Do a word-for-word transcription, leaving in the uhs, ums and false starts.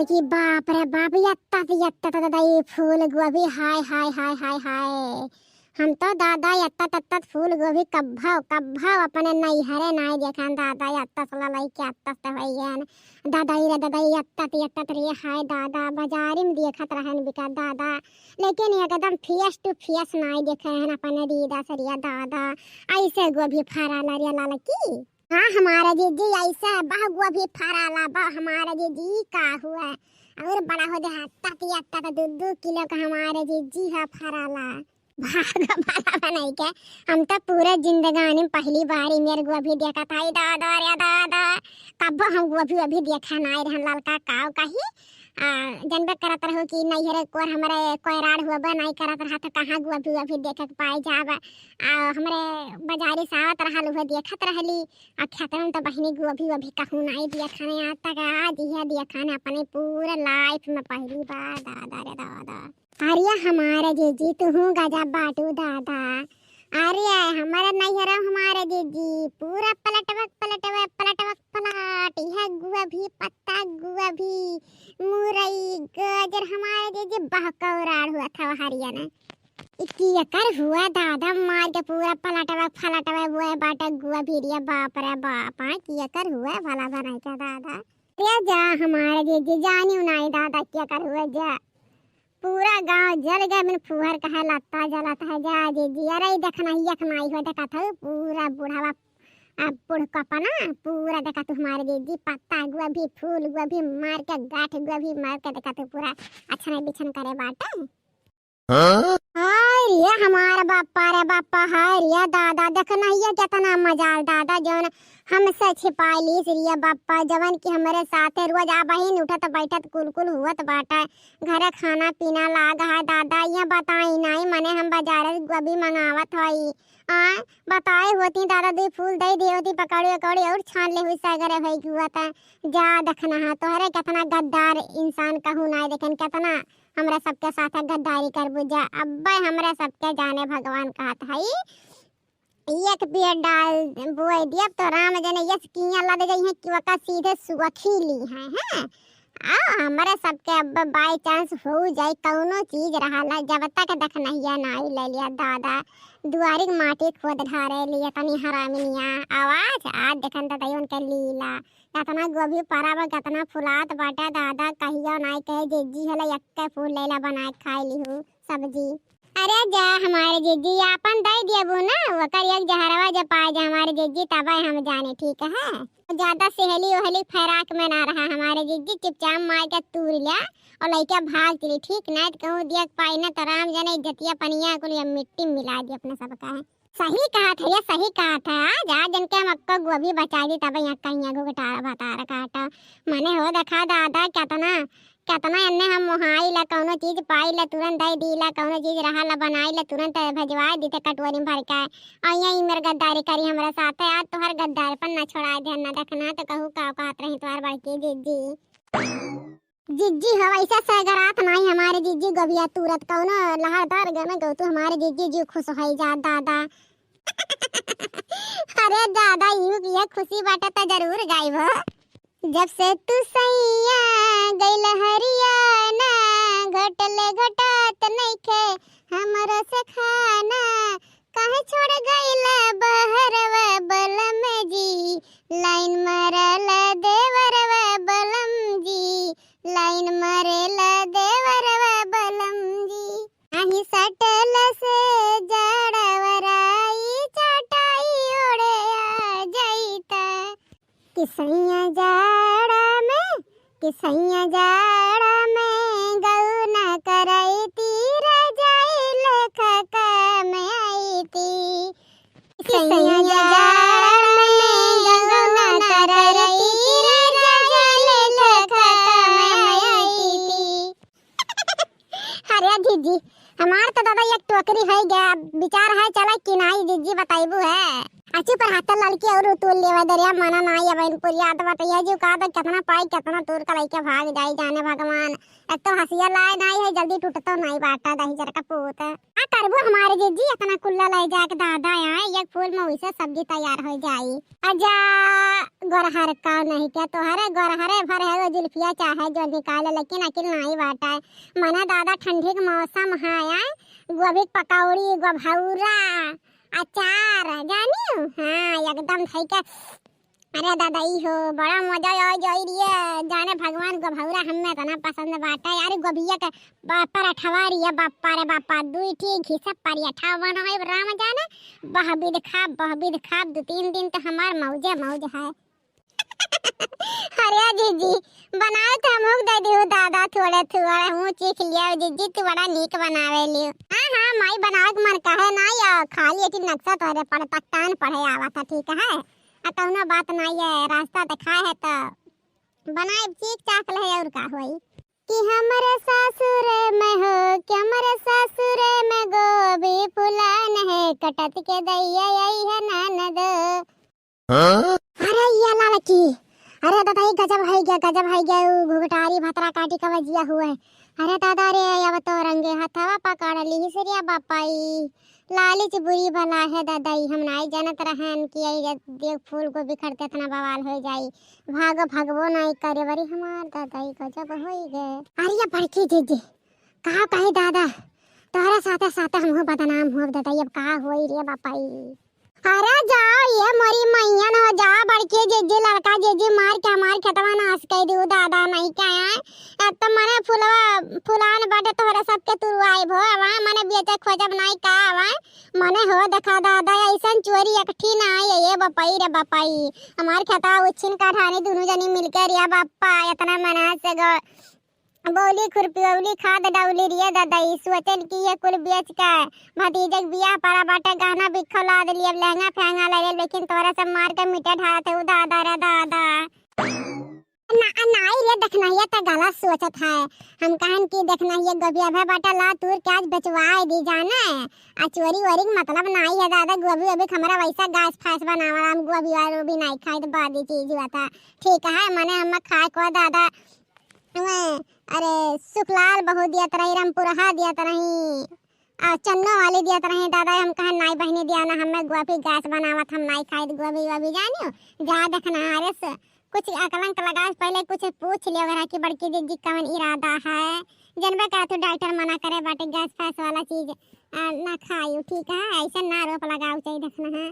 कि बाप रे बाप, यत्ता त, यत्ता त दादा, ई फूल गोभी, हाय, हाय, हाय, हाय, हाय। हम तो दादा यत्ता तत्ता फूल गोभी कब्भव, कब्भव अपने नैहरे नाई देखन दादा, यत्ता सला लइके अत्ता से होइयन। दादा ई रे दादा, यत्ता त, यत्ता त रे, हाय दादा, बाजारी में देखत रहन बिका दादा, लेकिन एकदम face to face नाई देखे हन अपने दीदा से रे दादा। ऐसे गोभी फराला रे ललकी। हाँ, हमारे जीजी ऐसे बा गोभी फराला बा, हमारे जीजी का हुआ। और बड़ा हो दे, हत्ता पियत्ता तो दू दू किलो का हमारे जीजी है फराला। भाग वाला बनाई के, हम तो पूरे जिंदगानी में पहली बार ई मेर गोभी देखत हई, दादा रे दादा। कब्बो हम गोभी अभी देखे नाई रहन, ललका काव कही। आ, जनबे करत रहो कि नैहरे कोर हमरे कोयराड़ हुआ बा, नाई करत रहा तो कहाँ गोभी अभी देखे के पाए जाब। आ, हमरे बाजारी से आवत रहल, उहे देखत रहली। आ खेतन में तो बहिनी गोभी अभी कहूँ नाई देखने आज तक, आज इहे देखने अपने पूरे life में पहली बार, दादा रे दादा। अरे हमारे जीजी, तुहूँ गजब बाटू दादा। अरे हमारे नैहरा हमारे जीजी पूरा पलटवक, पलटवक, पलटवक, पलट। इहे गोभी, पत्ता गोभी, मुरई, गाजर, हमारे जीजी बहकौराड़ हुआ था हरिया ने। ई कियकर हुआ दादा, मार के पूरा पलटवा फलटवा हुआ बाटे गोभी रे बाप रे बाप। हाँ, कियकर हुआ भला बनाई के दादा। अरे जा हमारे जीजी, जानी नाई दादा कियकर हुआ जा। पूरा गाँव जल गए, बिन फुहर कहे लत्ता जलत है जा जीजी। अरे ई देखना, यक नाई हो देखत है पूरा बुढ़ावा, आ, बुढ़ कपना पूरा देखत हमारे जीजी, पत्ता गोभी, फूल गोभी मार के, गांठ गोभी मार के देखत पूरा अछने बिछन करे बाटे। हाँ? हाय रे हमार बापा रे बापा, हाय रे दादा, देखना ये कितना मजाल दादा, जौन हमसे छिपाई लीस रे बापा, जवन कि हमरे साथे रोज आबहिन उठत बैठत कुल कुल हुअत बाटे। घरे खाना पीना लाग है दादा, ये बताई नाई, मने हम बाजार से गोभी मंगावत हई। आ, बताए होती दादा, दुई फूल दे दे होती, पकौड़ी उकौड़ी और छान ले हुई, सगरे होई हुआ था। जा देखना है, तोहरे कितना गद्दार इंसान कहूँ नाई देखन, कितना हमरा सबके साथ गद्दारी करबू जा। अब्बे हमरा सबके जाने भगवान कहत हई, एक पेड़ डाल बोए दियब तो राम जने यस किया लद गई है कि वका सीधे सुअखी ली है, हैं? आ, हमरे सबके अब by chance हो जाए कौनो चीज रहाला, जब तक देखनहिया नाई ले लिया दादा, दुआरी के माटी खोद ढारे लिए तनी हरामिनिया, आवाज आज देखन दादा उनके लीला। कितना गोभी परा बा, कितना फुलात बाटे दादा, कहियो नाई कहे जीजी हले एक्के फूल लेला बनाए खाई लिहू सब्जी। अरे जा हमारे जीजी, आपन दे देबू ना, ओकर एक जहरवा जे पाए जा हमारे जीजी, तबे हम जाने, ठीक है? ज्यादा सहेली ओहली फैराक में ना रहा हमारे जीजी, चुपचाप मार के तूर लिया और लइके भाग चली, ठीक? नाई तो कहूँ दिया पाई ना तो राम जने इज्जतिया पनिया कुल ये मिट्टी में मिला दी अपने सबका है। सही कहत है, ये सही कहत है। आज, आज इनके हम अक्को गोभी बचाई दी, तब यहाँ कहीं आगू के टारा भतारा काटा। मने हो देखा दादा, कितना, कितना एन्ने हम मोहाई ला, कौनो चीज पाई ला, तुरंत दे दी ला, कौनो चीज रहा ला, बनाई ला, तुरंत भेजवाई दी थे कटोरी में भर के। और यही मेरे गद्दारी करी हमारे साथ है। आज तोहर गद्दार पर ना छोड़ा दे, ना देखना तो कहू का कहत रही तोहर बड़की जीजी। जिज्जी हो, ऐसा सगरात नाई हमारे जिज्जी गोभिया तुरत कौनो लहरदार गाना गौ तू हमारे जिज्जी जी खुश होई जा दादा। अरे दादा, यू ये खुशी बाटे त जरूर गाइब हो। जब से तू सैया गइल हरियाणा, घटले घटात नइखे हमरो से खाना, काहे छोड़ गइल बहरवा बलम जी, लाइन मारल देवरवा बलम जी, लाइन मारेल देवरवा बलम जी। आही सटल से जड़वराई चटाई ओढ़े आ जाइता। कि सैया जाड़ा में, कि सैया जाड़ा में गौना करैती रजाई लेखा काम आईती। कि सैया जाड़ा में गौना करैती रजाई लेखा काम आईती। अरे जीजी, हमार तो दादा एक टोकरी है गया, विचार है चला कि नाई जीजी बताइबू है। अच्छी पर तो लड़की और तूर लेवे दरिया, मना नाई अब इन पुरिया तो बटैया जी का तो कितना पाई, कितना तूर का लइके भाग जाई, जाने भगवान। एक तो हंसिया लाए नाई है, जल्दी टूटतो नाई बाटा दही जर का पूत। का करबू हमारे जीजी, इतना कुल्ला ले जाके दादा यहाँ एक फूल में वैसे सब्जी तैयार हो जाई। अजा गोरहर का नहीं क्या तोहरे, गोरहरे भर है वो जुल्फिया चाहे जो निकाले, लेकिन अकिल नाई बाटा है। मना दादा ठंडी के मौसम है, आए गोभी के पकौड़ी, गोभौरा, अचार, जानियो? हाँ, एकदम धई के। अरे दादा, ई हो, बड़ा मजा आ जाई रिये। जाने भगवान, गोभौरा हमें इतना पसंद बाटे यार। गोभिया के ब-, पराठवा रिये, बापा रे बापा, दुई ठी घिसा पराठा बनाए, राम जाने, बहबिद खाब, बहबिद खाब, दो तीन दिन तो हमार मौजे मौज है। अरे जीजी, बनाए तो हमहू के दे दिहु दादा, थोड़े थोड़े हूँ चीख लिया जीजी, तू बड़ा नीक बनावे लियो। हाँ हाँ माई, बनावे के मन कहे ना या, खाली एक नक्शा तोहरे पढ़ तख्तान पढ़े आवा था, ठीक है? आ कौनो बात ना ये, रास्ता दिखाए है तो बनाए, चीख चाख ले और का होई। कि हमरे सासुर में हो, कि हमरे सासुर में गोभी फुलान है, कटत के दैया आई है ननद। हाँ? अरे ये लड़की, अरे दादा, ये गजब है गया, गजब है गया, उ घुघटारी भतरा काटी का बजिया हुए। अरे दादा रे, अब तो रंगे हथवा पकड़ ली सरिया बापाई। लालच बुरी बला है दादा, ई हम नाई जानत रहन कि ये देख फूल गोभी खरीदे इतना बवाल हो जाई। भागो, भागबो नाई करे बरी हमार दादा, ई गजब होई गए। अरे ये बड़की जीजी, का कही दादा, तोहरा साथे साथे हमहू बदनाम होब दादा, अब का होई रे बापाई। अरे जाओ ये मोरी मैयन हो, जाओ बड़की जीजी, लड़का जीजी मार के हमार खेतवा नाश कर दू दादा, नहीं क्या है? अब तो मने फुलवा फुलान बाटे तोहरा सबके तुरवाई भो, अब मने बेचे खोजब नहीं का अब मने हो देखा दादा, ऐसन चोरी एकठी ना आई ये बपई रे बपई, हमार खेतवा उछिन का ढानी दोनों जनी मिलके रे बप्पा, इतना मेहनत से गो-, बौली खुरपी औली खाद डाउली रिये ददई, सोचन कि ये कुल बेच के भतीजे के बियाह पड़ा बाटे, गहना बिक्खो लाद लिए, अब लहंगा फहंगा ले ले, लेकिन तोरे सब मार के मिटे ढारत है, उ दादा रे दादा। ना, नाई रे, देखना ये तो गलत सोचत है। हम कहन कि देखना ये गोभी अभे बाटा ला तूर के आज बेचवाए दी जाने। आ चोरी वोरी के मतलब नाई है दादा, गोभी अभी हमरा वैसा गैस फैस बनावा, हम गोभी और भी नाई खाई तो बादी चीज हुआ था। ठीक है, मने हम खाए को दादा, अरे सुखलाल बहुत दियत रही, रामपुरहा दियत रही, आ चन्नो वाली दियत रही। दादा हम कहा नाई बहनी दिया ना, हमें गोभी गैस बनावत, हम नाई खाई गोभी वोभी जानियो। जा देखना हरे से कुछ अकलंक लगा, पहले कुछ पूछ लियो अगर कि बड़की दीदी कवन इरादा है। जनबे करा तू डॉक्टर मना करे बाटे गैस फैस वाला चीज आ, ना खायू, ठीक है, ऐसे ना रोप लगाओ चाहिए देखना है।